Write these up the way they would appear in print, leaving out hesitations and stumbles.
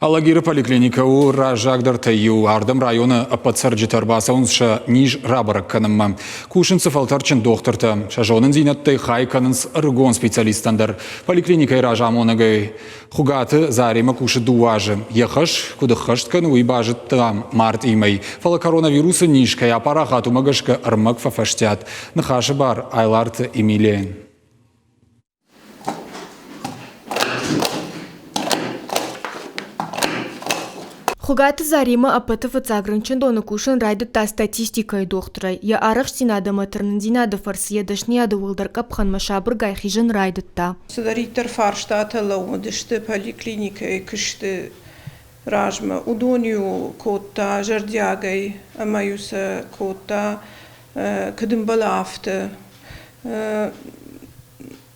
Алагиры поликлиникӕ у раззагдӕртӕй иу. Ардӕм районы ӕппӕт цӕрджытӕ ӕрбацӕуынц сӕ низ рабӕрӕг кӕнынмӕ. Кусынц цы фӕлтӕрдджын дохтыртӕ. Сӕ зонындзинӕдтӕй хай кӕнынц ӕрыгон специалисттӕн дӕр. Поликлиникӕйы разамонӕгӕй Хуыгаты Заремӕ кусы дыууӕ азы. Йӕ хӕс куыд ӕххӕст кӕны, уый базыдта мартъийы мӕй. Фӕлӕ коронавирусы низ кӕй апарахат, уымӕ гӕсгӕ ӕрмӕг фӕфӕстиат. Ныхасы бар Айларты Эмилияйӕн. Хуыгаты Заремӕ ӕппӕты фыццаг рынчындоны кусын райдыдта статистикӕйы дохтырӕй. Йӕ арӕхстдзинад ӕмӕ тырнындзинады фӕрцы йӕ дӕсныйады уӕлдӕр къӕпхӕнмӕ сабыргай хизын райдыдта. Цыдӕриддӕр фарстатӕ лӕууыдысты поликлиникӕйы куысты размӕ, уыдон-иу кодта зӕрдиагӕй ӕмӕ-иу сӕ кодта, куыд ӕмбӕлы, афтӕ.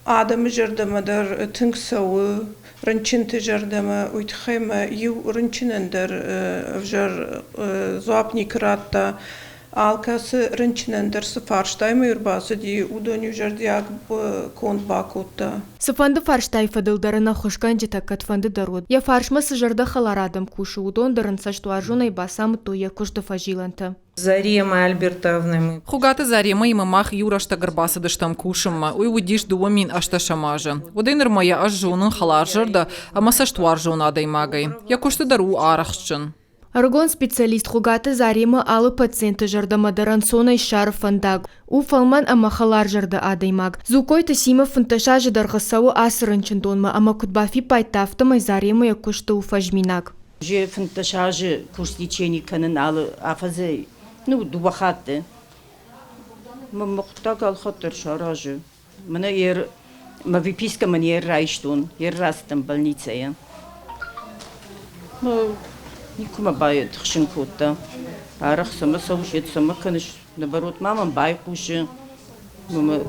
Адӕмы зӕрдӕмӕ дӕр тынг цӕуы, рынчынты зӕрдӕмӕ, уый тыххӕй мӕ иу рынчынӕн дӕр ӕвзӕр дзуапп никуы радта. Алкӕцы рынчынӕн дӕр цы фарстаймӕ ӕрбацыди, уыдон-иу зӕрдиаг конд бакодта. Цыфӕнды фарстайы фӕдыл дӕр ын ӕххуысгӕнджытӕ кӕдфӕнды дӕр уыд. Йӕ фарсмӕ цы зӕрдӕхӕлар адӕм кусы, уыдон дӕр ын цӕстуарзонӕй бацамыдтой йӕ куысты фӕзилӕнтӕ. Зарема Альбертовна мы. Хуыгаты Заремӕимӕ мах иу рӕстӕг ӕрбацыдыстӕм кусынмӕ. Уый уыдис 2018 азы. Уӕдӕй нырмӕ йӕ ӕз зонын хӕларзӕрдӕ ӕмӕ цӕстуарзон адӕймагӕй. Йӕ куысты дӕр у арӕхстджын. Ӕрыгон специалист Хуыгаты Заремӕ алы пациенты зӕрдӕмӕ дӕр ӕнцонӕй ссары фӕндаг. У фӕлмӕн ӕмӕ хӕларзӕрдӕ адӕймаг. Дзукойты Симӕ 15 азы дӕргъы цӕуы ацы рынчындонмӕ ӕмӕ куыд бафиппайдта, афтӕмӕй Заремӕ йӕ куысты у фӕзминаг. Уже 15 азы курс лечения кӕнын алы афӕдзӕй, ну, дыууӕ хатты. Мӕ хъуыддаг алхатт дӕр саразы. Мӕнӕ ер, мӕ выписка мын ер райстон, ер рацыдтӕн больницӕйӕ. Никуы мӕ байтыхсын кодта. Арӕх цӕмӕ цӕуыс, йед цӕмӕ кӕныс, наоборот ма мӕм байхъусы. Мӕ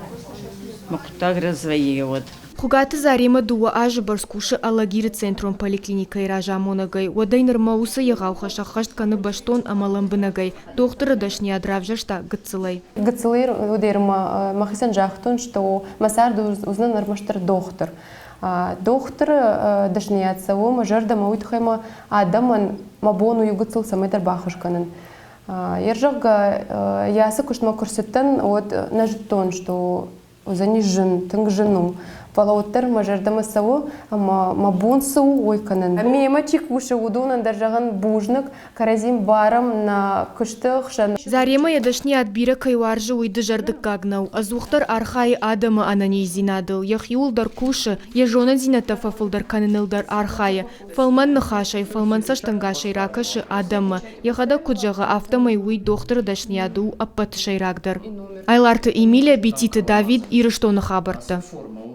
хъуыддаг развӕййы уӕд. Хуыгаты Заремӕ дыууӕ азы бӕрц кусы Алагиры центрон поликлиникӕйы разамонӕгӕй. Уӕдӕй нырмӕ уыцы егъау хӕс ӕххӕст кӕны бӕстон ӕмӕ лӕмбынӕгӕй. Дохтыры дӕсныйад равзӕрста гыццылӕй. Гыццылӕй уыдӕр мӕхицӕн загътон, что мӕ царды уыдзынӕн ӕрмӕстдӕр дохтыр. Дохтыры дӕсныйад цӕуы мӕ зӕрдӕмӕ, уый тыххӕй мӕ адӕмӕн мӕ бон у иу гыццыл цӕмӕйдӕр баххуыс кӕнын. Йе зӕгъгӕ, йӕ ацы куыстмӕ куы рцыдтӕн, уӕд нӕ зыдтон, что уыдзӕни зын, тынг зын у. Фӕлӕ уӕддӕр мӕ зӕрдӕмӕ цӕуы ӕмӕ мӕ бон цы у, уый кӕнын. Мемӕ чи кусы, уыдонӕн дӕр зӕгъын бузныг, кӕрӕдзи мбарӕм нӕ куысты хсӕн. Заремӕ йӕ дӕсныйад бирӕ кӕй уарзы, уый дызӕрдыггаг нӕу. Ӕдзухдӕр архайы адӕмы ӕнӕниздзинадыл, йӕхиуыл дӕр кусы, йӕ зонындзинӕдтӕ фӕфылдӕр кӕныныл дӕр архайы. Фӕлмӕн ныхасӕй, фӕлмӕн цӕстӕнгасӕй ракӕсы адӕммӕ. Йӕхӕдӕг куыд зӕгъы, афтӕмӕй уый дохтыры дӕсныйад у ӕппӕты сӕйрагдӕр. Айларты Эмилия, Бититы Давид, Ирыстоны хабӕрттӕ.